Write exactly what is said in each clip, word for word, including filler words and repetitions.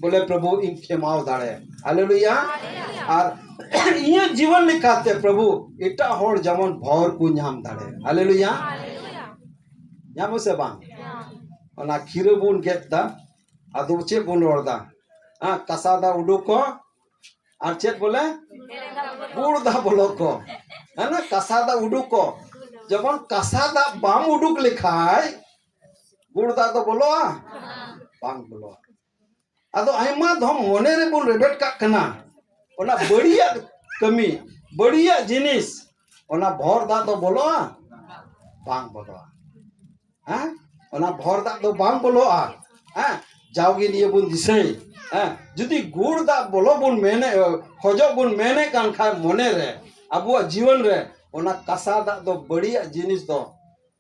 ᱵᱚᱞᱮ ᱯᱨᱚᱵᱷᱩ ᱤᱧ ᱠᱷᱮᱢᱟᱣ ᱫᱟᱲᱮ᱾ ᱦᱟᱞᱮᱞᱩᱭᱟ᱾ ᱟᱨ ᱤᱧᱟᱹᱜ ᱡᱤᱵᱚᱱ ᱞᱮᱠᱟᱛᱮ ᱯᱨᱚᱵᱷᱩ ᱮᱴᱟᱜ ᱦᱚᱲ ᱡᱮᱢᱚᱱ ᱵᱷᱚᱨ ᱠᱚ ᱧᱟᱢ ᱫᱟᱲᱮ᱾ ᱦᱟᱞᱮᱞᱩᱭᱟ᱾ ᱧᱟᱢ ᱥᱮ ᱵᱟᱝ? ᱚᱱᱟ ᱠᱷᱤᱨᱟᱹ ᱵᱚᱱ ᱜᱮᱫ ᱫᱟ, ᱟᱫᱚ ᱪᱮᱫ ᱵᱚᱱ ᱨᱚᱲ ᱫᱟ? ᱦᱮᱸ, ᱠᱟᱥᱟ ᱫᱟᱜ ᱩᱰᱩᱠ ᱠᱚ, ᱟᱨ ᱪᱮᱫ ᱵᱚᱞᱮ? ᱜᱩᱲ ᱫᱟᱜ ᱵᱚᱞᱚ ᱠᱚ᱾ ᱦᱮᱸ ᱱᱟ, ᱠᱟᱥᱟ ᱫᱟᱜ ᱩᱰᱩᱠ ᱠᱚ᱾ ᱡᱮᱢᱚᱱ ᱠᱟᱥᱟ ᱫᱟᱜ ᱵᱟᱢ ᱩᱰᱩᱠ ᱞᱮᱠᱷᱟᱡ ᱜᱩᱲ ᱫᱟᱜ ᱫᱚ ᱵᱚᱞᱚᱜᱼᱟ? ᱵᱟᱝ ᱵᱚᱞᱚᱜᱼᱟ᱾ ᱟᱫᱚ ᱟᱭᱢᱟ ᱫᱷᱚᱢ ᱢᱚᱱᱮ ᱨᱮᱵᱚᱱ ᱨᱮᱵᱮᱫ ᱠᱟᱜ ᱠᱟᱱᱟ, ᱚᱱᱟ ᱵᱟᱹᱲᱤᱡᱟᱜ ᱠᱟᱹᱢᱤ, ᱵᱟᱹᱲᱤᱡᱟᱜ ᱡᱤᱱᱤᱥ, ᱚᱱᱟ ᱵᱷᱚᱨ ᱫᱟᱜ ᱫᱚ ᱵᱚᱞᱚᱜᱼᱟ? ᱵᱟᱝ ᱵᱚᱞᱚᱜᱼᱟ᱾ ᱦᱮᱸ? ᱚᱱᱟ ᱵᱷᱚᱨ ᱫᱟᱜ ᱫᱚ ᱵᱟᱝ ᱵᱚᱞᱚᱜᱼᱟ᱾ ᱦᱮᱸ? ᱡᱟᱣᱜᱮ ᱱᱤᱭᱟᱹ ᱵᱚᱱ ᱫᱤᱥᱟᱹᱭ᱾ ᱦᱮᱸ? ᱡᱩᱫᱤ ᱜᱩᱲ ᱫᱟᱜ ᱵᱚᱞᱚ ᱵᱚᱱ ᱢᱮᱱᱮ, ᱠᱷᱚᱡᱚᱜ ᱵᱚᱱ ᱢᱮᱱᱮ ᱠᱟᱱ ᱠᱷᱟᱱ ᱢᱚᱱᱮ ᱨᱮ, ᱟᱵᱚᱣᱟᱜ ᱡᱤᱭᱚᱱ ᱨᱮ, ᱚᱱᱟ ᱠᱟᱥᱟ ᱫᱟᱜ ᱫᱚ, ᱵᱟᱹᱲᱤᱡᱟᱜ ᱡᱤᱱᱤᱥ ᱫᱚ,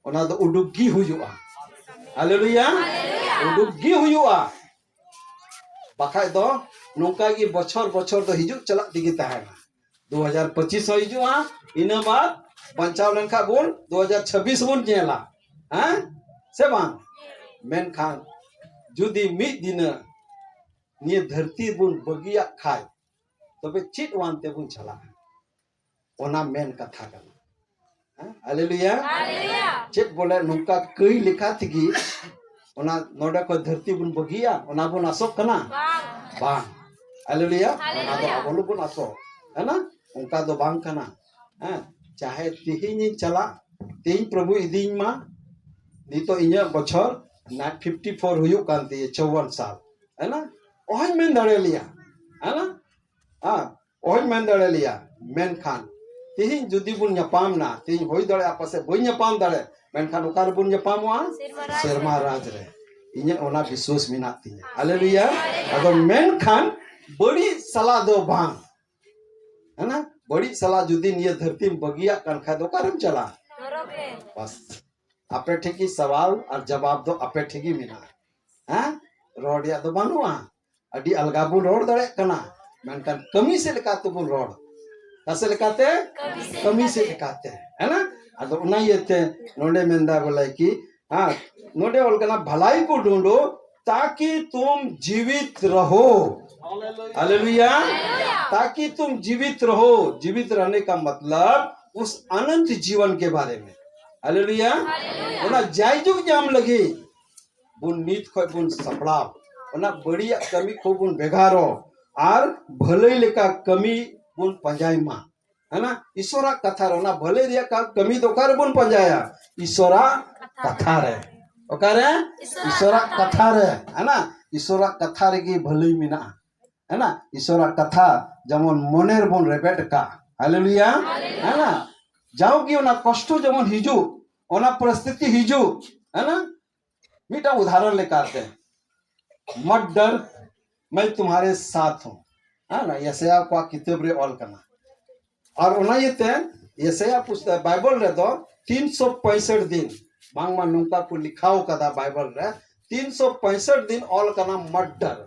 ᱚᱱᱟ ᱫᱚ ᱩᱰᱩᱠ ᱜᱮ ᱦᱩᱭᱩᱜᱼᱟ᱾ ᱦᱟᱞᱮᱞᱩᱭᱟ᱾ ᱩᱰᱩᱠ ᱜᱮ ᱦᱩᱭᱩᱜᱼᱟ᱾ ᱵᱟᱠᱷᱟᱡ ᱫᱚ ᱱᱚᱝᱠᱟ ᱜᱮ ᱵᱚᱪᱷᱚᱨ ᱵᱚᱪᱷᱚᱨ ᱫᱚ ᱦᱤᱡᱩᱜ ᱪᱟᱞᱟᱜ ᱛᱮᱜᱮ ᱛᱟᱦᱮᱱᱟ᱾ ᱫᱩ ᱦᱟᱡᱟᱨ ᱯᱚᱸᱪᱤᱥ ᱦᱚᱸ ᱦᱤᱡᱩᱜᱼᱟ, ᱤᱱᱟᱹ ᱵᱟᱫ ᱵᱟᱧᱪᱟᱣ ᱞᱮᱱᱠᱷᱟᱱ ᱵᱚᱱ ᱫᱩ ᱦᱟᱡᱟᱨ ᱪᱷᱟᱵᱵᱤᱥ ᱵᱚᱱ ᱧᱮᱞᱟ᱾ ᱦᱮᱸ ᱥᱮ ᱵᱟᱝ? ᱢᱮᱱᱠᱷᱟᱱ ᱡᱩᱫᱤ ᱢᱤᱫ ᱫᱤᱱᱟᱹ ᱱᱤᱭᱟᱹ ᱫᱷᱟᱹᱨᱛᱤ ᱵᱚᱱ ᱵᱟᱹᱜᱤᱭᱟᱜ ᱠᱷᱟᱡ, ᱛᱚᱵᱮ ᱪᱮᱫ ᱣᱟᱱ ᱛᱮᱵᱚᱱ ᱪᱟᱞᱟᱜᱼᱟ? ᱚᱱᱟ ᱢᱮᱱ ᱠᱟᱛᱷᱟ ᱠᱟᱱᱟ᱾ ᱦᱮᱸ? ᱦᱟᱞᱮᱞᱩᱭᱟ᱾ ᱪᱮᱫ ᱵᱚᱞᱮ ᱱᱚᱝᱠᱟ ᱠᱟᱹᱭ ᱞᱮᱠᱟ ᱛᱮᱜᱮ ᱚᱱᱟ ᱱᱚᱰᱮ ᱠᱷᱚᱱ ᱫᱷᱟᱹᱨᱛᱤ ᱵᱚᱱ ᱵᱟᱹᱜᱤᱭᱟ, ᱚᱱᱟ ᱵᱚᱱ ᱟᱥᱚᱜ ᱠᱟᱱᱟ? ᱵᱟᱝ᱾ ᱦᱟᱞᱮᱞᱩᱭᱟ᱾ ᱚᱱᱟ ᱫᱚ ᱟᱵᱚ ᱞᱚᱜᱚᱱ ᱟᱥᱚᱜ, ᱦᱮᱸ ᱱᱟ? ᱚᱱᱠᱟ ᱫᱚ ᱵᱟᱝ ᱠᱟᱱᱟ᱾ ᱦᱮᱸ, ᱪᱟᱦᱮ ᱛᱮᱦᱮᱧ ᱤᱧ ᱪᱟᱞᱟᱜ, ᱛᱮᱦᱮᱧ ᱯᱨᱚᱵᱷᱩ ᱤᱫᱤᱧ ᱢᱟ᱾ ᱱᱤᱛᱚᱜ ᱤᱧᱟᱹᱜ ᱵᱚᱪᱷᱚᱨ ᱱᱟ ᱯᱷᱤᱯᱴᱤ ᱯᱷᱳᱨ ᱦᱩᱭᱩᱜ ᱠᱟᱱ ᱛᱤᱧᱟᱹ, ᱪᱚᱣᱣᱟᱱ ᱥᱟᱞ, ᱦᱮᱸ ᱱᱟ? ᱚᱦᱚᱧ ᱢᱮᱱ ᱫᱟᱲᱮ ᱞᱮᱭᱟ, ᱦᱮᱸ ᱱᱟ? ᱦᱮᱸ, ᱚᱦᱚᱧ ᱢᱮᱱ ᱫᱟᱲᱮ ᱞᱮᱭᱟ᱾ ᱢᱮᱱᱠᱷᱟᱱ ᱛᱮᱦᱮᱧ ᱡᱩᱫᱤ ᱵᱚᱱ ᱧᱟᱯᱟᱢ ᱱᱟ, ᱛᱮᱦᱮᱧ ᱦᱩᱭ ᱫᱟᱲᱮᱭᱟᱜᱼᱟ ᱯᱟᱥᱮᱡ ᱵᱟᱹᱧ ᱧᱟᱯᱟᱢ ᱫᱟᱲᱮ, ᱢᱮᱱᱠᱷᱟᱱ ᱚᱠᱟ ᱨᱮᱵᱚᱱ ᱧᱟᱯᱟᱢᱚᱜᱼᱟ? ᱥᱮᱨᱢᱟ ᱨᱟᱡᱽ ᱨᱮ᱾ ᱤᱧᱟᱹᱜ ᱚᱱᱟ ᱵᱤᱥᱣᱟᱥ ᱢᱮᱱᱟᱜ ᱛᱤᱧᱟᱹ᱾ ᱦᱟᱞᱮᱞᱩᱭᱟ᱾ ᱟᱫᱚ ᱢᱮᱱᱠᱷᱟᱱ ᱵᱟᱹᱲᱤᱡ ᱥᱟᱞᱟ ᱫᱚ ᱵᱟᱝ, ᱦᱮᱸ ᱱᱟ? ᱵᱟᱹᱲᱤᱡ ᱥᱟᱞᱟ ᱡᱩᱫᱤ ᱱᱤᱭᱟᱹ ᱫᱷᱟᱹᱨᱛᱤᱢ ᱵᱟᱹᱜᱤᱭᱟᱜ ᱠᱟᱱ ᱠᱷᱟᱡ ᱫᱚ ᱚᱠᱟᱨᱮᱢ ᱪᱟᱞᱟᱜᱼᱟ? ᱵᱟᱥ, ᱟᱯᱮ ᱴᱷᱮᱡ ᱜᱮ ᱥᱟᱣᱟᱞ ᱟᱨ ᱡᱟᱵᱟᱵ ᱫᱚ ᱟᱯᱮ ᱴᱷᱮᱡ ᱜᱮ ᱢᱮᱱᱟᱜᱼᱟ᱾ ᱦᱮᱸ? ᱨᱚᱲ ᱨᱮᱭᱟᱜ ᱫᱚ ᱵᱟᱹᱱᱩᱜᱼᱟ᱾ ᱟᱹᱰᱤ ᱟᱞᱜᱟ ᱵᱚᱱ ᱨᱚᱲ ᱫᱟᱲᱮᱭᱟᱜ ᱠᱟᱱᱟ, ᱢᱮᱱᱠᱷᱟᱱ ᱠᱟᱹᱢᱤ ᱥᱮᱫ ᱞᱮᱠᱟ ᱛᱮᱵᱚᱱ ᱨᱚᱲ᱾ ᱚᱠᱟ ᱥᱮᱫ ᱞᱮᱠᱟᱛᱮ? ᱠᱟᱹᱢᱤ ᱥᱮᱫ ᱞᱮᱠᱟᱛᱮ᱾ ᱦᱮᱸ ᱱᱟ? ᱟᱫᱚ ᱚᱱᱟ ᱤᱭᱟᱹᱛᱮ ᱱᱚᱰᱮ ᱢᱮᱱᱫᱟ ᱵᱚᱞᱮ ᱠᱤ, ᱦᱮᱸ, ᱱᱚᱰᱮ ᱚᱞ ᱠᱟᱱᱟ, ᱵᱷᱟᱞᱟᱭ ᱠᱚ ᱰᱩᱸᱰᱩ ताकि तुम जीवित रहो। हालेलुया। ताकि तुम जीवित रहो। जीवित रहने का मतलब उस अनंत जीवन के बारे में। हालेलुया। ᱚᱱᱟ ᱡᱟᱭᱡᱩᱜᱽ ᱧᱟᱢ ᱞᱟᱹᱜᱤᱫ ᱵᱚᱱ ᱱᱤᱛ ᱠᱷᱚᱱ ᱵᱚᱱ ᱥᱟᱯᱲᱟᱣ, ᱚᱱᱟ ᱵᱟᱹᱲᱤᱡᱟᱜ ᱠᱟᱹᱢᱤ ᱠᱷᱚᱱ ᱵᱚᱱ ᱵᱷᱮᱜᱟᱨᱚᱜ ᱟᱨ ᱵᱷᱟᱹᱞᱟᱹᱭ ᱞᱮᱠᱟ ᱠᱟᱹᱢᱤ ᱵᱚᱱ ᱯᱟᱸᱡᱟᱭ ᱢᱟ᱾ ᱦᱮᱸ ᱱᱟ? ᱤᱥᱚᱨᱟᱜ ᱠᱟᱛᱷᱟ ᱨᱮ᱾ ᱚᱱᱟ ᱵᱷᱟᱹᱞᱟᱹᱭ ᱨᱮᱭᱟᱜ ᱠᱟ-, ᱠᱟᱹᱢᱤ ᱫᱚ ᱚᱠᱟ ᱨᱮᱵᱚᱱ ᱯᱟᱸᱡᱟᱭᱟ? ᱤᱥᱚᱨᱟᱜ ᱠᱟᱛᱷᱟ ᱨᱮ᱾ ᱚᱠᱟᱨᱮ? ᱤᱥᱚᱨᱟᱜ ᱠᱟᱛᱷᱟ ᱨᱮ᱾ ᱦᱮᱸ ᱱᱟ? ᱤᱥᱚᱨᱟᱜ ᱠᱟᱛᱷᱟ ᱨᱮᱜᱮ ᱵᱷᱟᱹᱞᱟᱹᱭ ᱢᱮᱱᱟᱜᱼᱟ᱾ ᱦᱮᱸ ᱱᱟ? ᱤᱥᱚᱨᱟᱜ ᱠᱟᱛᱷᱟ ᱡᱮᱢᱚᱱ ᱢᱚᱱᱮ ᱨᱮᱵᱚᱱ ᱨᱮᱵᱮᱫ ᱟᱠᱟᱫ᱾ ᱦᱟᱞᱮᱞᱩᱭᱟ᱾ ᱦᱮᱸ ᱱᱟ? ᱡᱟᱣᱜᱮ ᱚᱱᱟ ᱠᱚᱥᱴᱚ ᱡᱮᱢᱚᱱ ᱦᱤᱡᱩᱜ, ᱚᱱᱟ ᱯᱚᱨᱤᱥᱛᱷᱤᱛᱤ ᱦᱤᱡᱩᱜ, ᱦᱮᱸ ᱱᱟ? ᱢᱤᱫᱴᱟᱝ ᱩᱫᱟᱦᱚᱨᱚᱱ ᱞᱮᱠᱟᱛᱮ, "मत डर, मैं तुम्हारे साथ हूँ", ᱦᱮᱸ ᱱᱟ? ᱭᱮᱥᱟᱭᱟ ᱠᱚᱣᱟᱜ ᱠᱤᱛᱟᱹᱵ ᱨᱮ ᱚᱞ ᱠᱟᱱᱟ᱾ ᱟᱨ ᱚᱱᱟ ᱤᱭᱟᱹᱛᱮ ᱭᱮᱥᱟᱭᱟ ᱯᱩᱥᱛᱟᱠ, ᱵᱟᱭᱵᱚᱞ ᱨᱮᱫᱚ ᱛᱤᱱᱥᱚ ᱯᱚᱸᱭᱥᱚᱴ ᱫᱤᱱ, ᱵᱟᱝᱢᱟ ᱱᱚᱝᱠᱟ ᱠᱚ ᱞᱮᱠᱷᱟᱣ ᱠᱟᱫᱟ ᱵᱟᱭᱵᱚᱞ ᱨᱮ, ᱛᱤᱱᱥᱚ ᱯᱚᱸᱭᱥᱚᱴ ᱫᱤᱱ ᱚᱞ ᱠᱟᱱᱟ "मत डर"᱾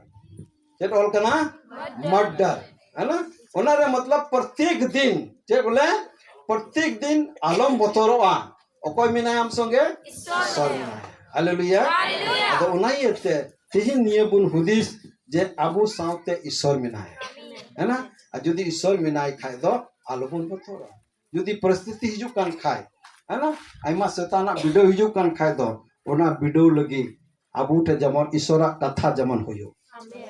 ᱪᱮᱫ ᱚᱞ ᱠᱟᱱᱟ? "मत डर", ᱦᱮᱸ ᱱᱟ? ᱚᱱᱟ ᱨᱮ ᱢᱚᱛᱞᱚᱵ ᱯᱨᱚᱛᱮᱠ ᱫᱤᱱ, ᱪᱮᱫ ᱵᱚᱞᱮ? ᱯᱨᱚᱛᱮᱠ ᱫᱤᱱ ᱟᱞᱚᱢ ᱵᱚᱛᱚᱨᱚᱜᱼᱟ᱾ ᱚᱠᱚᱭ ᱢᱮᱱᱟᱭᱟ ᱟᱢ ᱥᱚᱸᱜᱮ? ᱤᱥᱚᱨ᱾ ᱤᱥᱚᱨ ᱢᱮᱱᱟᱭᱟ᱾ ᱦᱟᱞᱮᱞᱩᱭᱟ᱾ ᱦᱟᱞᱮᱞᱩᱭᱟ᱾ ᱟᱫᱚ ᱚᱱᱟ ᱤᱭᱟᱹᱛᱮ ᱛᱮᱦᱮᱧ ᱱᱤᱭᱟᱹ ᱵᱚᱱ ᱦᱩᱫᱤᱥ ᱡᱮ ᱟᱵᱚ ᱥᱟᱶᱛᱮ ᱤᱥᱚᱨ ᱢᱮᱱᱟᱭᱟ᱾ ᱦᱮᱸ ᱱᱟ? ᱟᱨ ᱡᱩᱫᱤ ᱤᱥᱚᱨ ᱢᱮᱱᱟᱭ ᱠᱷᱟᱡ ᱫᱚ ᱟᱞᱚᱵᱚᱱ ᱵᱚᱛᱚᱨᱚᱜᱼᱟ᱾ ᱡᱩᱫᱤ ᱯᱚᱨᱤᱥᱛᱷᱤᱛᱤ ᱦᱤᱡᱩᱜ ᱠᱟᱱ ᱠᱷᱟᱡ, ᱦᱮᱸ ᱱᱟ? ᱟᱭᱢᱟ ᱥᱮᱛᱟᱱᱟᱜ ᱵᱤᱰᱟᱹᱣ ᱦᱤᱡᱩᱜ ᱠᱟᱱ ᱠᱷᱟᱡ ᱫᱚ ᱚᱱᱟ ᱵᱤᱰᱟᱹᱣ ᱞᱟᱹᱜᱤᱫ ᱟᱵᱚ ᱴᱷᱮᱱ ᱡᱮᱢᱚᱱ ᱤᱥᱚᱨᱟᱜ ᱠᱟᱛᱷᱟ ᱡᱮᱢᱚᱱ ᱦᱩᱭᱩᱜ᱾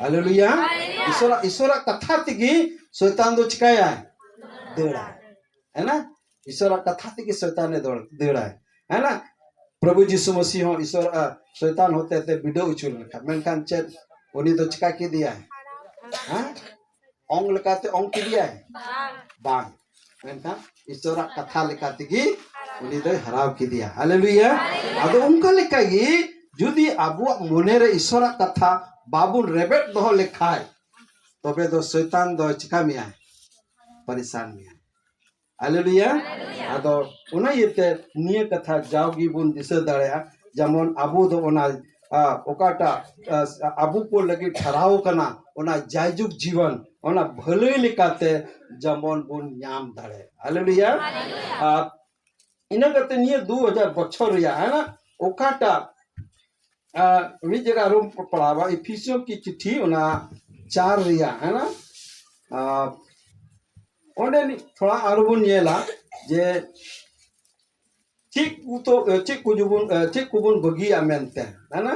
ᱦᱟᱞᱮᱞᱩᱭᱟ᱾ ᱦᱟᱞᱮᱞᱩᱭᱟ᱾ ᱤᱥᱚᱨᱟᱜ, ᱤᱥᱚᱨᱟᱜ ᱠᱟᱛᱷᱟ ᱛᱮᱜᱮ ᱥᱚᱭᱛᱟᱱ ᱫᱚ ᱪᱤᱠᱟᱭᱟᱭ? ᱫᱟᱹᱲᱟᱭ᱾ ᱦᱮᱸ ᱱᱟ? ᱤᱥᱚᱨᱟᱜ ᱠᱟᱛᱷᱟ ᱛᱮᱜᱮ ᱥᱚᱭᱛᱟᱱᱮ ᱫᱟᱹᱲ-, ᱫᱟᱹᱲᱟᱭ᱾ ᱦᱮᱸ ᱱᱟ? ᱯᱨᱚᱵᱷᱩ ᱡᱤᱥᱩ ᱢᱟᱹᱥᱤᱦ ᱦᱚᱸ ᱤᱥᱚᱨ, ᱟ, ᱥᱚᱭᱛᱟᱱ ᱦᱚᱛᱮ ᱛᱮ ᱵᱤᱰᱟᱹᱣ ᱦᱚᱪᱚ ᱞᱮᱱᱠᱷᱟᱱ, ᱢᱮᱱᱠᱷᱟᱱ ᱪᱮᱫ ᱩᱱᱤ ᱫᱚ ᱪᱤᱠᱟ ᱠᱮᱫᱮᱭᱟᱭ? ᱦᱮᱸ? ᱚᱝ ᱞᱮᱠᱟᱛᱮ ᱚᱝ ᱠᱮᱫᱮᱭᱟᱭ? ᱵᱟᱝ᱾ ᱵᱟᱝ᱾ ᱢᱮᱱᱠᱷᱟᱱ ᱤᱥᱚᱨᱟᱜ ᱠᱟᱛᱷᱟ ᱞᱮᱠᱟ ᱛᱮᱜᱮ ᱩᱱᱤ ᱫᱚᱭ ᱦᱟᱨᱟᱣ ᱠᱮᱫᱮᱭᱟ᱾ ᱦᱟᱞᱮᱞᱩᱭᱟ᱾ ᱟᱫᱚ ᱚᱱᱠᱟ ᱞᱮᱠᱟᱜᱮ ᱡᱩᱫᱤ ᱟᱵᱚᱣᱟᱜ ᱢᱚᱱᱮᱨᱮ ᱤᱥᱚᱨᱟᱜ ᱠᱟᱛᱷᱟ ᱵᱟᱵᱚᱱ ᱨᱮᱵᱮᱫ ᱫᱚᱦᱚ ᱞᱮᱠᱷᱟᱡ, ᱛᱚᱵᱮ ᱫᱚ ᱥᱚᱭᱛᱟᱱ ᱫᱚ ᱪᱤᱠᱟ ᱢᱮᱭᱟᱭ? ᱯᱟᱨᱤᱥᱟᱱ ᱢᱮᱭᱟᱭ᱾ ᱦᱟᱞᱮᱞᱩᱭᱟ᱾ ᱟᱫᱚ ᱚᱱᱟ ᱤᱭᱟᱹᱛᱮ ᱱᱤᱭᱟᱹ ᱠᱟᱛᱷᱟ ᱡᱟᱣᱜᱮ ᱵᱚᱱ ᱫᱤᱥᱟᱹ ᱫᱟᱲᱮᱭᱟᱜᱼᱟ, ᱡᱮᱢᱚᱱ ᱟᱵᱚ ᱫᱚ ᱚᱱᱟ, ᱟ, ᱚᱠᱟᱴᱟᱜ, ᱟ, ᱟᱵᱚ ᱠᱚ ᱞᱟᱹᱜᱤᱫ ᱴᱷᱟᱨᱟᱣ ᱠᱟᱱᱟ, ᱚᱱᱟ ᱡᱟᱭᱡᱩᱜᱽ ᱡᱤᱵᱚᱱ, ᱚᱱᱟ ᱵᱷᱟᱹᱞᱟᱹᱭ ᱞᱮᱠᱟᱛᱮ ᱡᱮᱢᱚᱱ ᱵᱚᱱ ᱧᱟᱢ ᱫᱟᱲᱮᱭᱟᱜ᱾ ᱦᱟᱞᱮᱞᱩᱭᱟ᱾ ᱟᱨ ᱤᱱᱟᱹ ᱠᱟᱛᱮ ᱱᱤᱭᱟᱹ ᱫᱩ ᱦᱟᱡᱟᱨ ᱵᱚᱪᱷᱚᱨ ᱨᱮᱭᱟᱜ, ᱦᱮᱸ ᱱᱟ, ᱚᱠᱟᱴᱟᱜ ᱟᱨ ᱢᱤᱫ ᱡᱟᱭᱜᱟ ᱟᱨᱦᱚᱸ ᱯᱟᱲᱦᱟᱣᱟ, ᱤᱯᱷᱤᱥᱤᱭᱚ ᱠᱤ ᱪᱤᱴᱷᱤ, ᱚᱱᱟ ᱪᱟᱨ ᱨᱮᱭᱟᱜ, ᱦᱮᱸ ᱱᱟ? ᱟᱨ ᱚᱸᱰᱮ ᱱᱤ-, ᱛᱷᱚᱲᱟ ᱟᱨᱦᱚᱸ ᱵᱚᱱ ᱧᱮᱞᱟ ᱡᱮ ᱪᱮᱫ ᱠᱚ ᱛᱚ, ᱪᱮᱫ ᱠᱚ ᱡᱩᱵᱚᱱ, ᱪᱮᱫ ᱠᱚᱵᱚᱱ ᱵᱟᱹᱜᱤᱭᱟ ᱢᱮᱱᱛᱮ, ᱦᱮᱸ ᱱᱟ?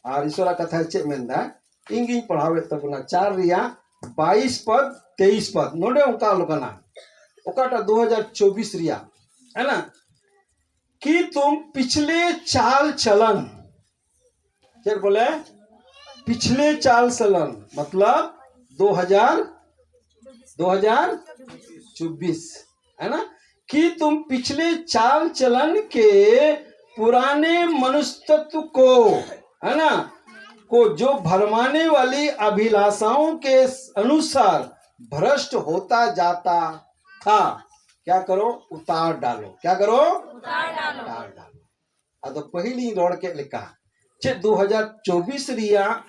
ᱟᱨ ᱤᱥᱚᱨᱟᱜ ᱠᱟᱛᱷᱟᱭ ᱪᱮᱫ ᱢᱮᱱᱫᱟ? ᱤᱧ ᱜᱤᱧ ᱯᱟᱲᱦᱟᱣᱮᱫ ᱛᱟᱵᱚᱱᱟ, ᱪᱟᱨ ᱨᱮᱭᱟᱜ ᱵᱟᱭᱤᱥ ᱯᱚᱫ, ᱛᱮᱭᱤᱥ ᱯᱚᱫ᱾ ᱱᱚᱰᱮ ᱚᱱᱠᱟ ᱚᱞ ᱠᱟᱱᱟ, ᱚᱠᱟᱴᱟᱜ ᱫᱩ ᱦᱟᱡᱟᱨ ᱪᱚᱵᱵᱤᱥ ᱨᱮᱭᱟᱜ, ᱦᱮᱸ ᱱᱟ? कि तुम पिछले चाल चलन, ᱪᱮᱫ ᱵᱚᱞᱮ? पिछले चाल चलन मतलब दो हज़ार, दो हज़ार चौबीस, है ना? कि तुम पिछले चाल चलन के पुराने मनुष्यत्व को, है ना, को जो भरमाने वाली अभिलाषाओं के अनुसार भ्रष्ट होता जाता था, क्या करो? उतार डालो। क्या करो? उतार डालो। ᱟᱫᱚ ᱯᱟᱹᱦᱤᱞᱤᱧ ᱨᱚᱲ ᱠᱮᱫ ᱞᱮᱠᱟ, ᱪᱮᱫ ᱫᱩ ᱦᱟᱡᱟᱨ ᱪᱚᱵᱵᱤᱥ ᱨᱮᱭᱟᱜ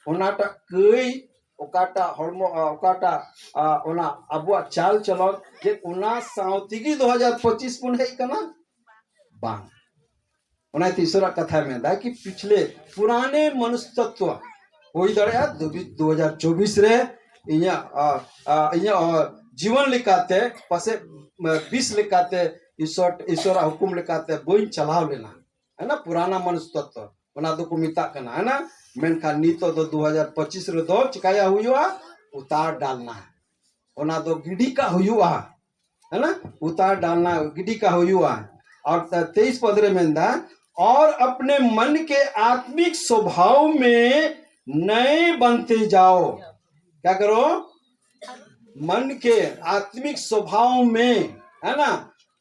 ᱚᱱᱟᱴᱟᱜ ᱠᱟᱹᱭ, ᱚᱠᱟᱴᱟᱜ ᱦᱚᱲᱢᱚ, ᱟ, ᱚᱠᱟᱴᱟᱜ, ᱟ, ᱚᱱᱟ ᱟᱵᱚᱣᱟᱜ ᱪᱟᱞ ᱪᱚᱞᱚᱱ, ᱪᱮᱫ ᱚᱱᱟ ᱥᱟᱶ ᱛᱮᱜᱮ ᱫᱩ ᱦᱟᱡᱟᱨ ᱯᱚᱸᱪᱤᱥ ᱵᱚᱱ ᱦᱮᱡ ᱠᱟᱱᱟ? ᱵᱟᱝ᱾ ᱚᱱᱟᱛᱮ ᱤᱥᱚᱨᱟᱜ ᱠᱟᱛᱷᱟᱭ ᱢᱮᱱᱫᱟ ᱠᱤ ᱯᱤᱪᱷᱞᱮ ᱯᱩᱨᱟᱱᱮ ᱢᱚᱱᱩᱥᱛᱚᱛᱣ ᱦᱩᱭ ᱫᱟᱲᱮᱭᱟᱜᱼᱟ ᱫᱩ ᱦᱟᱡᱟᱨ ᱪᱚᱵᱵᱤᱥ ᱨᱮ ᱤᱧᱟᱹᱜ, ᱟ, ᱟ, ᱤᱧᱟᱹᱜ, ᱟ, ᱡᱤᱵᱚᱱ ᱞᱮᱠᱟᱛᱮ ᱯᱟᱥᱮᱡ, ᱟ, ᱵᱤᱥ ᱞᱮᱠᱟᱛᱮ ᱤᱥᱚᱨ, ᱤᱥᱚᱨᱟᱜ ᱦᱩᱠᱩᱢ ᱞᱮᱠᱟᱛᱮ ᱵᱟᱹᱧ ᱪᱟᱞᱟᱣ ᱞᱮᱱᱟ᱾ ᱦᱮᱸ ᱱᱟ, ᱯᱩᱨᱟᱱᱟ ᱢᱚᱱᱩᱥᱛᱚᱛᱣ, ᱚᱱᱟ ᱫᱚᱠᱚ ᱢᱮᱛᱟᱜ ᱠᱟᱱᱟ, ᱦᱮᱸ ᱱᱟ? ᱢᱮᱱᱠᱷᱟᱱ ᱱᱤᱛᱚᱜ ᱫᱚ ᱫᱩ ᱦᱟᱡᱟᱨ ᱯᱚᱸᱪᱤᱥ ᱨᱮᱫᱚ ᱪᱤᱠᱟᱭᱟ ᱦᱩᱭᱩᱜᱼᱟ? ᱩᱛᱟᱨ ᱰᱟᱞᱱᱟ, ᱚᱱᱟ ᱫᱚ ᱜᱤᱰᱤ ᱠᱟᱜ ᱦᱩᱭᱩᱜᱼᱟ, ᱦᱮᱸ ᱱᱟ? ᱩᱛᱟᱨ ᱰᱟᱞᱱᱟ ᱜᱤᱰᱤ ᱠᱟᱜ ᱦᱩᱭᱩᱜᱼᱟ᱾ ᱟᱨ ᱛᱮᱭᱤᱥ ᱯᱚᱫ ᱨᱮ ᱢᱮᱱᱫᱟ, और अपने मन के आत्मिक स्वभाव में नए बनते जाओ। क्या करो? मन के आत्मिक स्वभाव में, है ना,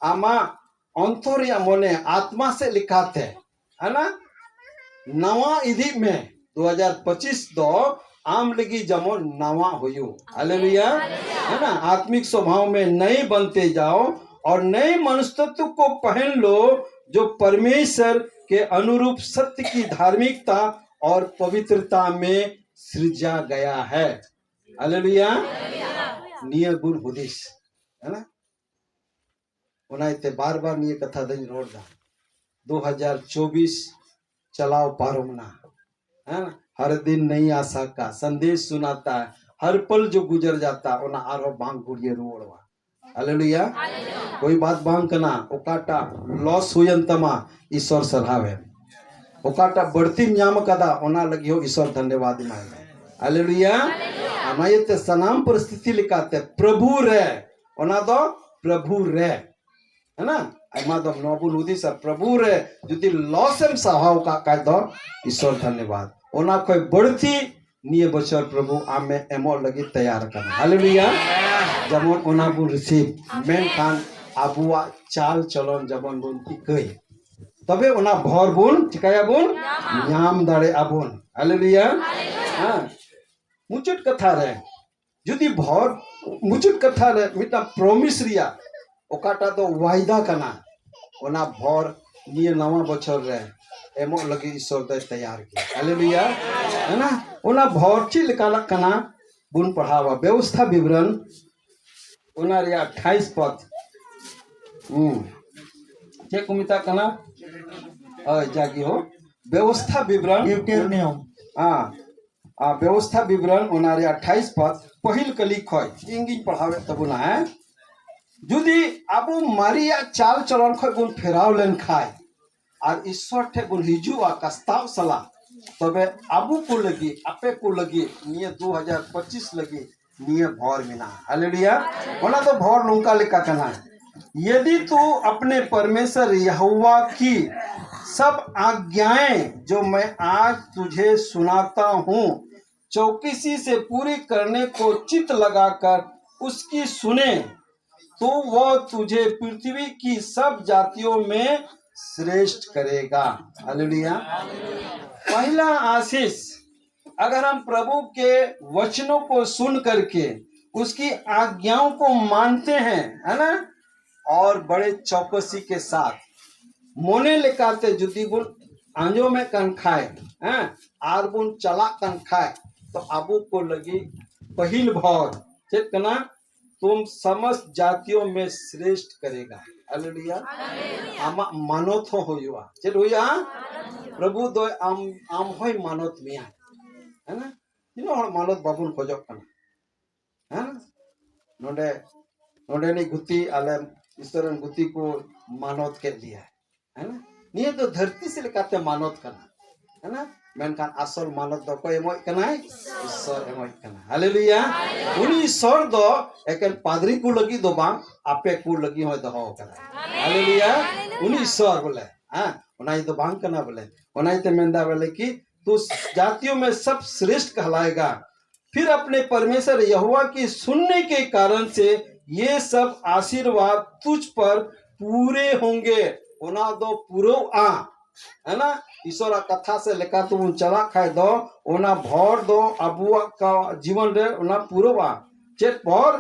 ᱟᱢᱟᱜ ᱚᱱᱛᱚᱨ ᱨᱮᱭᱟᱜ ᱢᱚᱱᱮ, ᱟᱛᱢᱟ ᱥᱮᱫ ᱞᱮᱠᱟᱛᱮ, ᱦᱮᱸ ᱱᱟ? ᱱᱟᱣᱟ ᱤᱫᱤᱜ ᱢᱮ᱾ ᱫᱩ ᱦᱟᱡᱟᱨ ᱯᱚᱸᱪᱤᱥ ᱫᱚ ᱟᱢ ᱞᱟᱹᱜᱤᱫ ᱡᱮᱢᱚᱱ ᱱᱟᱣᱟ ᱦᱩᱭᱩᱜ᱾ हालेलुया। है ना? आत्मिक स्वभाव में नए बनते जाओ और नए मनुष्यत्व को पहन लो, जो परमेश्वर के अनुरूप सत्य की धार्मिकता और पवित्रता में सृजा गया है। हालेलुया। ᱱᱤᱭᱟᱹ ᱜᱩᱱ ᱦᱩᱫᱤᱥ, ᱦᱮᱸ ᱱᱟ? ᱚᱱᱟ ᱤᱭᱟᱹᱛᱮ ᱵᱟᱨ ᱵᱟᱨ ᱱᱤᱭᱟᱹ ᱠᱟᱛᱷᱟ ᱫᱚᱧ ᱨᱚᱲ ᱫᱟ, ᱫᱩ ᱦᱟᱡᱟᱨ ᱪᱚᱵᱵᱤᱥ ᱪᱟᱞᱟᱣ ᱯᱟᱨᱚᱢ ᱮᱱᱟ᱾ ᱦᱮᱸ, हर दिन नई आशा का संदेश सुनाता है, हर पल जो गुजर जाता है, ᱚᱱᱟ ᱟᱨᱦᱚᱸ ᱵᱟᱝ ᱜᱷᱩᱨᱭᱟᱹ ᱨᱩᱣᱟᱹᱲᱚᱜᱼᱟ᱾ ᱦᱟᱞᱮᱞᱩᱭᱟ᱾ ᱠᱳᱭ ᱵᱟᱛ ᱵᱟᱝ ᱠᱟᱱᱟ, ᱚᱠᱟᱴᱟᱜ ᱞᱚᱥ ᱦᱩᱭᱮᱱ ᱛᱟᱢᱟ, ᱤᱥᱚᱨ ᱥᱟᱨᱦᱟᱣ ᱮᱢ᱾ ᱚᱠᱟᱴᱟᱜ ᱵᱟᱹᱲᱛᱤᱢ ᱧᱟᱢ ᱟᱠᱟᱫᱟ, ᱚᱱᱟ ᱞᱟᱹᱜᱤᱫ ᱦᱚᱸ ᱤᱥᱚᱨ ᱫᱷᱚᱱᱭᱚᱵᱟᱫ ᱮᱢᱟᱭ ᱢᱮ᱾ ᱦᱟᱞᱮᱞᱩᱭᱟ᱾ ᱚᱱᱟ ᱤᱭᱟᱹᱛᱮ ᱥᱟᱱᱟᱢ ᱯᱚᱨᱤᱥᱛᱷᱤᱛᱤ ᱞᱮᱠᱟᱛᱮ ᱯᱨᱚᱵᱷᱩ ᱨᱮ, ᱚᱱᱟ ᱫᱚ ᱯᱨᱚᱵᱷᱩ ᱨᱮ, ᱦᱮᱸ ᱱᱟ? ᱟᱭᱢᱟ ᱫᱚ ᱱᱚᱣᱟ ᱵᱚᱱ ᱦᱩᱫᱤᱥᱟ, ᱯᱨᱚᱵᱷᱩ ᱨᱮ ᱡᱩᱫᱤ ᱞᱚᱥ ᱮᱢ ᱥᱟᱦᱟᱣ ᱠᱟᱜ ᱠᱷᱟᱡ ᱫᱚ ᱤᱥᱚᱨ ᱫᱷᱚᱱᱭᱚᱵᱟᱫ᱾ ᱚᱱᱟ ᱠᱷᱚᱡ ᱵᱟᱹᱲᱛᱤ ᱱᱤᱭᱟᱹ ᱵᱚᱪᱷᱚᱨ ᱯᱨᱚᱵᱷᱩ ᱟᱢᱮ ᱮᱢᱚᱜ ᱞᱟᱹᱜᱤᱫ ᱛᱮᱭᱟᱨ ᱠᱟᱱᱟ᱾ ᱦᱟᱞᱮᱞᱩᱭᱟ᱾ ᱡᱮᱢᱚᱱ ᱚᱱᱟ ᱵᱚᱱ ᱨᱤᱥᱤᱵᱷ, ᱢᱮᱱᱠᱷᱟᱱ ᱟᱵᱚᱣᱟᱜ ᱪᱟᱞ ᱪᱚᱞᱚᱱ ᱡᱮᱢᱚᱱ ᱵᱚᱱ ᱴᱷᱤᱠᱟᱹᱭ, ᱛᱚᱵᱮ ᱚᱱᱟ ᱵᱷᱚᱨ ᱵᱚᱱ ᱪᱤᱠᱟᱹᱭᱟᱵᱚᱱ? ᱧᱟᱢᱟ᱾ ᱧᱟᱢ ᱫᱟᱲᱮᱭᱟᱜᱼᱟ ᱵᱚᱱ᱾ ᱦᱟᱞᱮᱞᱩᱭᱟ᱾ ᱦᱟᱞᱮᱞᱩᱭᱟ᱾ ᱦᱮᱸ᱾ ᱢᱩᱪᱟᱹᱫ ᱠᱟᱛᱷᱟ ᱨᱮ ᱡᱩᱫᱤ ᱵᱷᱚᱨ, ᱢᱩᱪᱟᱹᱫ ᱠᱟᱛᱷᱟ ᱨᱮ ᱢᱤᱫᱴᱟᱝ ᱯᱨᱚᱢᱤᱥ ᱨᱮᱭᱟᱜ ᱚᱠᱟᱴᱟᱜ ᱫᱚ ᱣᱟᱭᱫᱟ ᱠᱟᱱᱟ, ᱚᱱᱟ ᱵᱷᱚᱨ ᱱᱤᱭᱟᱹ ᱱᱟᱣᱟ ᱵᱚᱪᱷᱚᱨ ᱨᱮ ᱮᱢᱚᱜ ᱞᱟᱹᱜᱤᱫ ᱤᱥᱚᱨ ᱫᱚᱭ ᱛᱮᱭᱟᱨ ᱜᱮᱭᱟ᱾ ᱦᱟᱞᱮᱞᱩᱭᱟ᱾ ᱚᱱᱟ, ᱚᱱᱟ ᱵᱷᱚᱨ ᱪᱮᱫ ᱞᱮᱠᱟᱱᱟᱜ ᱠᱟᱱᱟ ᱵᱚᱱ ᱯᱟᱲᱦᱟᱣᱟ, ᱵᱮᱵᱚᱥᱛᱷᱟ ᱵᱤᱵᱨᱚᱱ, ᱚᱱᱟ ᱨᱮᱭᱟᱜ ᱟᱴᱷᱟᱭᱤᱥ ᱯᱚᱫ᱾ ᱦᱩᱸ᱾ ᱪᱮᱫ ᱠᱚ ᱢᱮᱛᱟᱜ ᱠᱟᱱᱟ? ᱦᱳᱭ, ᱡᱟᱜᱮ ᱦᱳ, ᱵᱮᱵᱚᱥᱛᱷᱟ ᱵᱤᱵᱨᱚᱱ᱾ ᱰᱤᱭᱩᱴᱮᱨᱳᱱᱚᱢ᱾ ᱦᱮᱸ᱾ ᱟᱨ ᱵᱮᱵᱚᱥᱛᱷᱟ ᱵᱤᱵᱨᱚᱱ, ᱚᱱᱟ ᱨᱮᱭᱟᱜ ᱟᱴᱷᱟᱭᱤᱥ ᱯᱚᱫ, ᱯᱟᱹᱦᱤᱞ ᱠᱟᱹᱞᱤ ᱠᱷᱚᱡ ᱤᱧ ᱜᱤᱧ ᱯᱟᱲᱦᱟᱣᱮᱫ ᱛᱟᱵᱚᱱᱟ, ᱦᱮᱸ? ᱡᱩᱫᱤ ᱟᱵᱚ ᱢᱟᱨᱮᱭᱟᱜ ᱪᱟᱞ ᱪᱚᱞᱚᱱ ᱠᱷᱚᱡ ᱵᱚᱱ ᱯᱷᱮᱨᱟᱣ ᱞᱮᱱ ᱠᱷᱟᱡ ᱟᱨ ᱤᱥᱥᱚᱨ ᱴᱷᱮᱡ ᱵᱚᱱ ᱦᱤᱡᱩᱜᱼᱟ ᱠᱟᱥᱛᱟᱣ ᱥᱟᱞᱟᱜ, ᱛᱚᱵᱮ ᱟᱵᱚ ᱠᱚ ᱞᱟᱹᱜᱤᱫ, ᱟᱯᱮ ᱠᱚ ᱞᱟᱹᱜᱤᱫ ᱱᱤᱭᱟᱹ ᱫᱩ ᱦᱟᱡᱟᱨ ᱯᱚᱸᱪᱤᱥ ᱞᱟᱹᱜᱤᱫ ᱱᱤᱭᱟᱹ ᱵᱷᱚᱨ ᱢᱮᱱᱟᱜᱼᱟ᱾ ᱦᱟᱞᱮᱞᱩᱭᱟ᱾ ᱚᱱᱟ ᱫᱚ ᱵᱷᱚᱨ ᱱᱚᱝᱠᱟ ᱞᱮᱠᱟ ᱠᱟᱱᱟ, यदि तू अपने परमेश्वर यहोवा की सब आज्ञाएं जो मैं आज तुझे सुनाता हूँ चौकसी से पूरी करने को चित लगाकर उसकी सुने, तो वह तुझे पृथ्वी की सब जातियों में श्रेष्ठ करेगा। हालेलुया। पहला आशीष, अगर हम प्रभु के वचनों को सुन करके उसकी आज्ञाओं को मानते हैं, है ना, और बड़े चौकसी के साथ, ᱢᱚᱱᱮ ᱞᱮᱠᱟᱛᱮ ᱡᱩᱫᱤ ᱵᱚᱱ ᱟᱸᱡᱚᱢᱮᱫ ᱠᱟᱱ ᱠᱷᱟᱡ, ᱦᱮᱸ, ᱟᱨ ᱵᱚᱱ ᱪᱟᱞᱟᱜ ᱠᱟᱱ ᱠᱷᱟᱡ, ᱛᱚ ᱟᱵᱚ ᱠᱚ ᱞᱟᱹᱜᱤᱫ ᱯᱟᱹᱦᱤᱞ ᱵᱷᱚᱨ ᱪᱮᱫ ᱠᱟᱱᱟ? तुम समस्त जातियों में श्रेष्ठ करेगा। ᱦᱟᱞᱮᱞᱩᱭᱟ᱾ ᱟᱢᱟᱜ ᱢᱟᱱᱚᱛ ᱦᱚᱸ ᱦᱩᱭᱩᱜᱼᱟ᱾ ᱪᱮᱫ ᱦᱩᱭᱩᱜᱼᱟ? ᱯᱨᱚᱵᱷᱩ ᱫᱚ ᱟᱢ, ᱟᱢ ᱦᱚᱸᱭ ᱢᱟᱱᱚᱛ ᱢᱮᱭᱟ᱾ ᱦᱮᱸ? ᱛᱤᱱᱟᱹᱜ ᱦᱚᱲ ᱢᱟᱱᱚᱛ ᱵᱟᱵᱚᱱ ᱠᱷᱚᱡᱚᱜ ᱠᱟᱱᱟ? ᱦᱮᱸ? ᱱᱚᱰᱮ, ᱱᱚᱰᱮᱱᱤᱡ ᱜᱩᱛᱤ, ᱟᱞᱮ ᱤᱥᱚᱨ ᱨᱮᱱ ᱜᱩᱛᱤ ᱠᱚ ᱢᱟᱱᱚᱛ ᱠᱮᱫ ᱞᱮᱭᱟ᱾ ᱦᱮᱸ? ᱱᱤᱭᱟᱹ ᱫᱚ ᱫᱷᱟᱹᱨᱛᱤ ᱥᱮᱫ ᱞᱮᱠᱟᱛᱮ ᱢᱟᱱᱚᱛ ᱠᱟᱱᱟ᱾ ᱦᱮᱸ? ᱢᱮᱱᱠᱷᱟᱱ ᱟᱥᱚᱞ ᱢᱟᱱᱚᱛ ᱫᱚ ᱚᱠᱚᱭ ᱮᱢᱚᱜ ᱠᱟᱱᱟᱭ? ᱤᱥᱚᱨ ᱮᱢᱚᱜ ᱠᱟᱱᱟ᱾ ᱦᱟᱞᱮᱞᱩᱭᱟ᱾ ᱩᱱᱤ ᱤᱥᱚᱨ ᱫᱚ ᱮᱠᱮᱱ ᱯᱟᱫᱽᱨᱤ ᱠᱚ ᱞᱟᱹᱜᱤᱫ ᱫᱚ ᱵᱟᱝ, ᱟᱯᱮ ᱠᱚ ᱞᱟᱹᱜᱤᱫ ᱦᱚᱸᱭ ᱫᱚᱦᱚ ᱠᱟᱫᱟ᱾ ᱦᱟᱞᱮᱞᱩᱭᱟ᱾ ᱩᱱᱤ ᱤᱥᱚᱨ ᱵᱚᱞᱮ, ᱦᱮᱸ, ᱚᱱᱟ ᱫᱚ ᱵᱟᱝ ᱠᱟᱱᱟ ᱵᱚᱞᱮ᱾ ᱚᱱᱟ ᱤᱭᱟᱹᱛᱮ ᱢᱮᱱᱫᱟ ᱵᱚᱞᱮ ᱠᱤ, "तू जातियों में सब श्रेष्ठ कहलाएगा।" फिर अपने परमेश्वर यहोवा की सुनने के कारण से ये सब आशीर्वाद तुझ पर पूरे होंगे। ᱚᱱᱟ ᱫᱚ ᱯᱩᱨᱟᱹᱣᱜᱼᱟ᱾ ᱦᱮᱸ ᱱᱟ? ᱤᱥᱚᱨᱟᱜ ᱠᱟᱛᱷᱟ ᱥᱮ ᱞᱮᱠᱟ ᱛᱮᱵᱚᱱ ᱪᱟᱞᱟᱜ ᱠᱷᱟᱡ ᱫᱚ, ᱚᱱᱟ ᱵᱷᱚᱨ ᱫᱚ ᱟᱵᱚᱣᱟᱜ ᱠᱟ-, ᱡᱤᱵᱚᱱ ᱨᱮ ᱚᱱᱟ ᱯᱩᱨᱟᱹᱣᱜᱼᱟ᱾ ᱪᱮᱫ ᱵᱷᱚᱨ?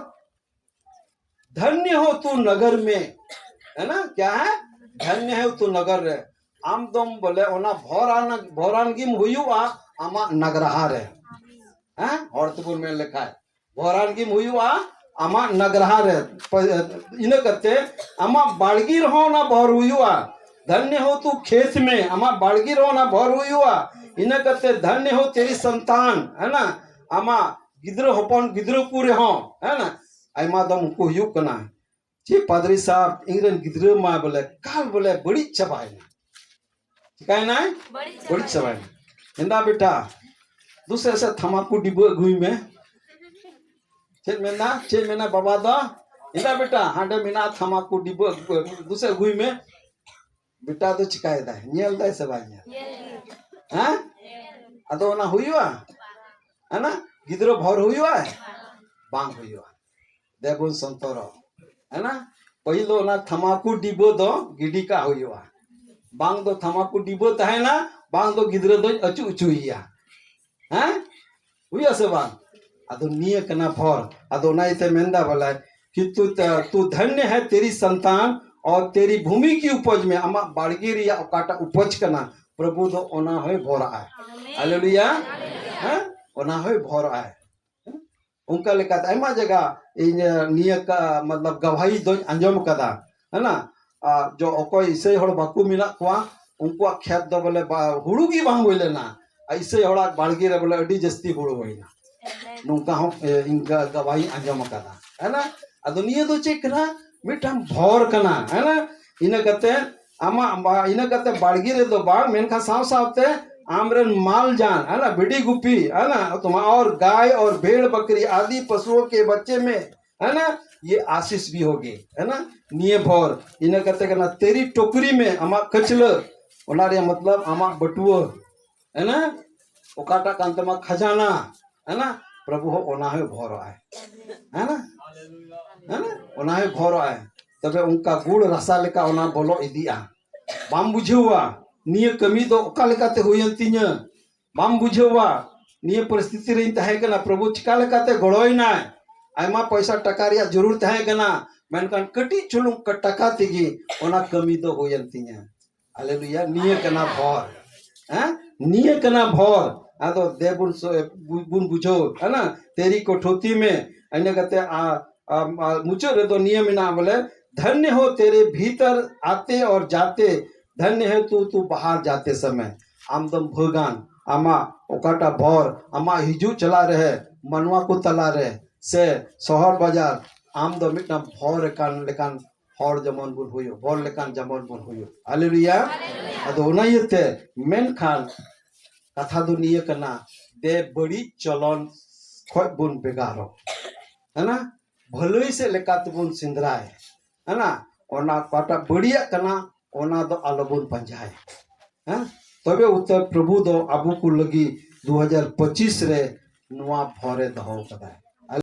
धन्य हो तू नगर में, है ना? क्या है? धन्य हो तू नगर ᱨᱮ᱾ ᱟᱢ ᱫᱚᱢ ᱵᱚᱞᱮ ᱚᱱᱟ ᱵᱷᱚᱨᱟᱱ, ᱵᱷᱚᱨᱟᱱ ᱜᱮᱢ ᱦᱩᱭᱩᱜᱼᱟ ᱟᱢᱟᱜ ᱱᱟᱜᱽᱨᱟᱦᱟ ᱨᱮ᱾ ᱦᱮᱸ? ᱦᱚᱲ ᱛᱮᱵᱚᱱ ᱢᱮᱱ ᱞᱮᱠᱷᱟᱡ, ᱵᱷᱚᱨᱟᱱ ᱜᱮᱢ ᱦᱩᱭᱩᱜᱼᱟ ᱟᱢᱟᱜ ᱱᱟᱜᱽᱨᱟᱦᱟ ᱨᱮ᱾ ᱯ-, ᱤᱱᱟᱹ ᱠᱟᱛᱮ ᱟᱢᱟᱜ ᱵᱟᱲᱜᱮ ᱨᱮᱦᱚᱸ ᱚᱱᱟ ᱵᱷᱚᱨ ᱦᱩᱭᱩᱜᱼᱟ᱾ धन्य हो तू खेत में, ᱟᱢᱟᱜ ᱵᱟᱲᱜᱮ ᱨᱮᱦᱚᱸ ᱚᱱᱟ ᱵᱷᱚᱨ ᱦᱩᱭᱩᱜᱼᱟ᱾ ᱤᱱᱟᱹ ᱠᱟᱛᱮ धन्य हो तेरी संतान, है ना? ᱟᱢᱟᱜ ᱜᱤᱫᱽᱨᱟᱹ ᱦᱚᱯᱚᱱ ᱜᱤᱫᱽᱨᱟᱹ ᱠᱚ ᱨᱮᱦᱚᱸ, ᱦᱮᱸ ᱱᱟ? ᱟᱭᱢᱟ ᱫᱚᱢ ᱩᱱᱠᱩ ᱦᱩᱭᱩᱜ ᱠᱟᱱᱟ᱾ ᱪᱮᱫ ᱯᱟᱫᱽᱨᱤ ᱥᱟᱦᱟᱵ, ᱤᱧ ᱨᱮᱱ ᱜᱤᱫᱽᱨᱟᱹ ᱢᱟ ᱵᱚᱞᱮ ᱠᱟᱞ ᱵᱚᱞᱮ ᱵᱟᱹᱲᱤᱡ ᱪᱟᱵᱟᱭᱮᱱᱟ᱾ ᱪᱤᱠᱟᱭᱮᱱᱟᱭ? ᱵᱟᱹᱲᱤᱡ ᱪᱟᱵᱟᱭᱮᱱᱟ᱾ ᱢᱮᱱᱫᱟ, "ᱵᱮᱴᱟ, ᱫᱩᱥᱮ ᱥᱮ ᱛᱷᱟᱢᱟᱠᱩ ᱰᱤᱵᱟᱹ ᱟᱹᱜᱩᱭ ᱢᱮ᱾" ᱪᱮᱫ ᱢᱮᱱᱟ? ᱪᱮᱫ ᱢᱮᱱᱟ ᱵᱟᱵᱟ ᱫᱚ? ᱢᱮᱱᱫᱟ, "ᱵᱮᱴᱟ, ᱦᱟᱸᱰᱮ ᱢᱮᱱᱟᱜᱼᱟ ᱛᱷᱟᱢᱟᱠᱩ ᱰᱤᱵᱟᱹ, ᱫᱩᱥᱮ ᱟᱹᱜᱩᱭ ᱢᱮ᱾" ᱵᱮᱴᱟ ᱫᱚ ᱪᱤᱠᱟᱭᱮᱫᱟᱭ? ᱧᱮᱞ ᱫᱟᱭ ᱥᱮ ᱵᱟᱭ ᱧᱮᱞ? ᱦᱮᱸ? ᱟᱫᱚ ᱚᱱᱟ ᱦᱩᱭᱩᱜᱼᱟ? ᱦᱮᱸ ᱱᱟ? ᱜᱤᱫᱽᱨᱟᱹ ᱵᱷᱚᱨ ᱦᱩᱭᱩᱜᱼᱟ? ᱵᱟᱝ ᱦᱩᱭᱩᱜᱼᱟ᱾ ᱫᱮᱵᱚᱱ ᱥᱚᱱᱛᱚᱨᱚᱜ, ᱦᱮᱸ ᱱᱟ? ᱯᱟᱹᱦᱤᱞ ᱫᱚ ᱚᱱᱟ ᱛᱷᱟᱢᱟᱠᱩ ᱰᱤᱵᱟᱹ ᱫᱚ ᱜᱤᱰᱤ ᱠᱟᱜ ᱦᱩᱭᱩᱜᱼᱟ᱾ ᱵᱟᱝ ᱫᱚ ᱛᱷᱟᱢᱟᱠᱩ ᱰᱤᱵᱟᱹ ᱛᱟᱦᱮᱱᱟ, ᱵᱟᱝ ᱫᱚ ᱜᱤᱫᱽᱨᱟᱹ ᱫᱚᱧ ᱟᱹᱪᱩ ᱚᱪᱚᱭᱮᱭᱟ᱾ ᱦᱮᱸ? ᱦᱩᱭᱩᱜᱼᱟ ᱥᱮ ᱵᱟᱝ? ᱟᱫᱚ ᱱᱤᱭᱟᱹ ᱠᱟᱱᱟ ᱵᱷᱚᱨ᱾ ᱟᱫᱚ ᱚᱱᱟ ᱤᱭᱟᱹᱛᱮ ᱢᱮᱱᱫᱟ ᱵᱚᱞᱮ, "कि तू, तू धन्य है तेरी संतान और तेरी भूमि की उपज में", ᱟᱢᱟᱜ ᱵᱟᱲᱜᱮ ᱨᱮᱭᱟᱜ ᱚᱠᱟᱴᱟᱜ ᱩᱯᱚᱡᱽ ᱠᱟᱱᱟ, ᱯᱨᱚᱵᱷᱩ ᱫᱚ ᱚᱱᱟ ᱦᱚᱸᱭ ᱵᱷᱚᱨᱟᱜᱼᱟᱭ᱾ ᱦᱟᱞᱮᱞᱩᱭᱟ᱾ ᱦᱮᱸ? ᱚᱱᱟ ᱦᱚᱸᱭ ᱵᱷᱚᱨᱟᱜᱼᱟᱭ᱾ ᱚᱱᱠᱟ ᱞᱮᱠᱟᱛᱮ ᱟᱭᱢᱟ ᱡᱟᱭᱜᱟ ᱤᱧ, ᱱᱤᱭᱟᱹ ᱠᱟ-, ᱢᱚᱛᱞᱚᱵ ᱜᱟᱣᱦᱟᱭᱤ ᱫᱚᱧ ᱟᱸᱡᱚᱢ ᱠᱟᱫᱟ᱾ ᱦᱮᱸ ᱱᱟ? ᱟᱨ ᱡᱚ ᱚᱠᱚᱭ ᱤᱥᱟᱹᱭ ᱦᱚᱲ ᱵᱟᱠᱚ ᱢᱮᱱᱟᱜ ᱠᱚᱣᱟ, ᱩᱱᱠᱩᱣᱟᱜ ᱠᱷᱮᱛ ᱫᱚ ᱵᱚᱞᱮ ᱵᱟ- ᱦᱩᱲᱩ ᱜᱮ ᱵᱟᱝ ᱦᱩᱭ ᱞᱮᱱᱟ, ᱟᱨ ᱤᱥᱟᱹᱭ ᱦᱚᱲᱟᱜ ᱵᱟᱲᱜᱮ ᱨᱮ ᱵᱚᱞᱮ ᱟᱹᱰᱤ ᱡᱟᱹᱥᱛᱤ ᱦᱩᱲᱩ ᱦᱩᱭᱱᱟ᱾ ᱱᱚᱝᱠᱟ ᱦᱚᱸ ᱮ, ᱤᱱᱠᱟ ᱜᱟᱣᱟᱦᱤ ᱟᱸᱡᱚᱢ ᱟᱠᱟᱫᱟ, ᱦᱮᱸ ᱱᱟ? ᱟᱫᱚ ᱱᱤᱭᱟᱹ ᱫᱚ ᱪᱮᱫ ᱠᱟᱱᱟ? ᱢᱤᱫᱴᱟᱝ ᱵᱷᱚᱨ ᱠᱟᱱᱟ, ᱦᱮᱸ ᱱᱟ? ᱤᱱᱟᱹ ᱠᱟᱛᱮ ᱟᱢᱟᱜ ᱵᱟ- ᱤᱱᱟᱹ ᱠᱟᱛᱮ ᱵᱟᱲᱜᱮ ᱨᱮᱫᱚ ᱵᱟᱝ, ᱢᱮᱱᱠᱷᱟᱱ ᱥᱟᱶ ᱥᱟᱶᱛᱮ ᱟᱢᱨᱮᱱ ᱢᱟᱞ ᱡᱟᱱ, ᱦᱮᱸ ᱱᱟ? ᱵᱷᱤᱰᱤ ᱜᱩᱯᱤ, ᱦᱮᱸ ᱱᱟ? ᱛᱳᱢᱟᱨ ᱟᱨ ᱜᱟᱭ ᱟᱨ ᱵᱷᱮᱲ ᱵᱟᱠᱨᱤ ᱟᱫᱤ ᱯᱚᱥᱩᱣᱳ ᱠᱮ ᱵᱟᱪᱪᱮ ᱢᱮ, ᱦᱮᱸ ᱱᱟ? ᱭᱮ ᱟᱥᱤᱥ ᱵᱷᱤ ᱦᱳᱜᱮ, ᱦᱮᱸ ᱱᱟ? ᱱᱤᱭᱟᱹ ᱵᱷᱚᱨ ᱤᱱᱟᱹ ᱠᱟᱛᱮ ᱠᱟᱱᱟ ᱛᱮᱨᱤ ᱴᱳᱠᱨᱤ ᱢᱮ, ᱟᱢᱟᱜ ᱠᱷᱟᱹᱪᱞᱟᱹ, ᱚᱱᱟ ᱨᱮᱭᱟᱜ ᱢᱚᱛᱞᱚᱵ ᱟᱢᱟᱜ ᱵᱟᱹᱴᱩᱣᱟᱹ, ᱦᱮᱸ ᱱᱟ? ᱚᱠᱟᱴᱟᱜ ᱠᱟᱱ ᱛᱟᱢᱟ ᱠᱷᱟᱡᱟᱱᱟ, ᱦᱮᱸ ᱱᱟ? ᱯᱨᱚᱵᱷᱩ ᱦᱚᱸ ᱚᱱᱟ ᱦᱚᱸᱭ ᱵᱷᱚᱨᱚᱜᱼᱟᱭ, ᱦᱮᱸ ᱱᱟ? ᱦᱮᱸ ᱱᱟ? ᱚᱱᱟ ᱦᱚᱸᱭ ᱵᱷᱚᱨᱚᱜᱼᱟᱭ᱾ ᱛᱚᱵᱮ ᱚᱱᱠᱟ ᱜᱩᱲ ᱨᱟᱥᱟ ᱞᱮᱠᱟ ᱚᱱᱟ ᱵᱚᱞᱚ ᱤᱫᱤᱜᱼᱟ᱾ ᱵᱟᱢ ᱵᱩᱡᱷᱟᱹᱣᱟ ᱱᱤᱭᱟᱹ ᱠᱟᱹᱢᱤ ᱫᱚ ᱚᱠᱟ ᱞᱮᱠᱟᱛᱮ ᱦᱩᱭᱮᱱ ᱛᱤᱧᱟᱹ, ᱵᱟᱢ ᱵᱩᱡᱷᱟᱹᱣᱟ ᱱᱤᱭᱟᱹ ᱯᱚᱨᱤᱥᱛᱷᱤᱛᱤ ᱨᱮᱧ ᱛᱟᱦᱮᱸ ᱠᱟᱱᱟ, ᱯᱨᱚᱵᱷᱩ ᱪᱤᱠᱟ ᱞᱮᱠᱟᱛᱮ ᱜᱚᱲᱚᱭᱮᱱᱟᱭ᱾ ᱟᱭᱢᱟ ᱯᱚᱭᱥᱟ ᱴᱟᱠᱟ ᱨᱮᱭᱟᱜ ᱡᱟᱹᱨᱩᱲ ᱛᱟᱦᱮᱸ ᱠᱟᱱᱟ, ᱢᱮᱱᱠᱷᱟᱱ ᱠᱟᱹᱴᱤᱡ ᱪᱩᱞᱩᱝ ᱠᱟ- ᱴᱟᱠᱟ ᱛᱮᱜᱮ ᱚᱱᱟ ᱠᱟᱹᱢᱤ ᱫᱚ ᱦᱩᱭᱮᱱ ᱛᱤᱧᱟᱹ᱾ ᱦᱟᱞᱮᱞᱩᱭᱟ, ᱱᱤᱭᱟᱹ ᱠᱟᱱᱟ ᱵᱷᱚᱨ᱾ ᱦᱮᱸ, ᱱᱤᱭᱟᱹ ᱠᱟᱱᱟ ᱵᱷᱚᱨ᱾ ᱟᱫᱚ ᱫᱮ ᱵᱚᱱ ᱥᱚ- ᱵᱚᱱ ᱵᱩᱡᱷᱟᱹᱣ, ᱦᱮᱸ ᱱᱟ? ᱛᱮᱨᱤ ᱠᱚ ᱴᱷᱩᱛᱤ ᱢᱮ᱾ ᱤᱱᱟᱹ ᱠᱟᱛᱮ ᱟ- ᱟ- ᱟ- ᱢᱩᱪᱟᱹᱫ ᱨᱮᱫᱚ ᱱᱤᱭᱟᱹ ᱢᱮᱱᱟᱜᱼᱟ ᱵᱚᱞᱮ, ᱫᱷᱚᱱᱭᱚ ᱦᱳ ᱛᱮᱨᱮ ᱵᱷᱤᱛᱚᱨ ᱟᱛᱮ ᱚᱨ ᱡᱟᱛᱮ, ᱫᱷᱚᱱᱭᱚ ᱦᱳ ᱛᱩ ᱛᱩ ᱵᱟᱦᱟᱨ ᱡᱟᱛᱮ ᱥᱚᱢᱚᱭ᱾ ᱟᱢ ᱫᱚᱢ ᱵᱷᱟᱹᱜᱟᱱ, ᱟᱢᱟᱜ ᱚᱠᱟᱴᱟᱜ ᱵᱷᱚᱨ, ᱟᱢᱟᱜ ᱦᱤᱡᱩᱜ ᱪᱟᱞᱟᱜ ᱨᱮ, ᱢᱟᱱᱣᱟ ᱠᱚ ᱛᱟᱞᱟ ᱨᱮ, ᱥᱮ ᱥᱚᱦᱚᱨ ᱵᱟᱡᱟᱨ, ᱟᱢ ᱫᱚ ᱢᱤᱫᱴᱟᱝ ᱵᱷᱚᱨ ᱟᱠᱟᱱ ᱞᱮᱠᱟᱱ ᱦᱚᱲ ᱡᱮᱢᱚᱱ ᱵᱚᱱ ᱦᱩᱭᱩᱜ, ᱵᱷᱚᱨ ᱞᱮᱠᱟᱱ ᱡᱮᱢᱚᱱ ᱵᱚᱱ ᱦᱩᱭᱩᱜ᱾ ᱦᱟᱞᱮᱞᱩᱭᱟ᱾ ᱟᱫᱚ ᱚᱱᱟ ᱤᱭᱟᱹᱛᱮ, ᱢᱮᱱᱠᱷᱟᱱ ᱠᱟᱛᱷᱟ ᱫᱚ ᱱᱤᱭᱟᱹ ᱠᱟᱱᱟ, ᱵᱮᱵᱟᱹᱲᱤᱡ ᱪᱚᱞᱚᱱ ᱠᱷᱚᱡ ᱵᱚᱱ ᱵᱷᱮᱜᱟᱨᱚᱜ, ᱦᱮᱸ ᱱᱟ? ᱵᱷᱟᱹᱞᱟᱹᱭ ᱥᱮᱫ ᱞᱮᱠᱟ ᱛᱮᱵᱚᱱ ᱥᱮᱸᱫᱽᱨᱟᱭ, ᱦᱮᱸ ᱱᱟ? ᱚᱱᱟ ᱚᱠᱟᱴᱟᱜ ᱵᱟᱹᱲᱤᱡᱟᱜ ᱠᱟᱱᱟ, ᱚᱱᱟ ᱫᱚ ᱟᱞᱚᱵᱚᱱ ᱯᱟᱸᱡᱟᱭ, ᱦᱮᱸ? ᱛᱚᱵᱮ ᱩᱛᱟᱹᱨ ᱯᱨᱚᱵᱷᱩ ᱫᱚ ᱟᱵᱚ ᱠᱚ ᱞᱟᱹᱜᱤᱫ ᱫᱩ ᱦᱟᱡᱟᱨ ᱯᱚᱸᱪᱤᱥ ᱨᱮ ᱱᱚᱣᱟ ᱵᱷᱚᱨᱮ ᱫᱚᱦᱚ ᱠᱟᱫᱟᱭ᱾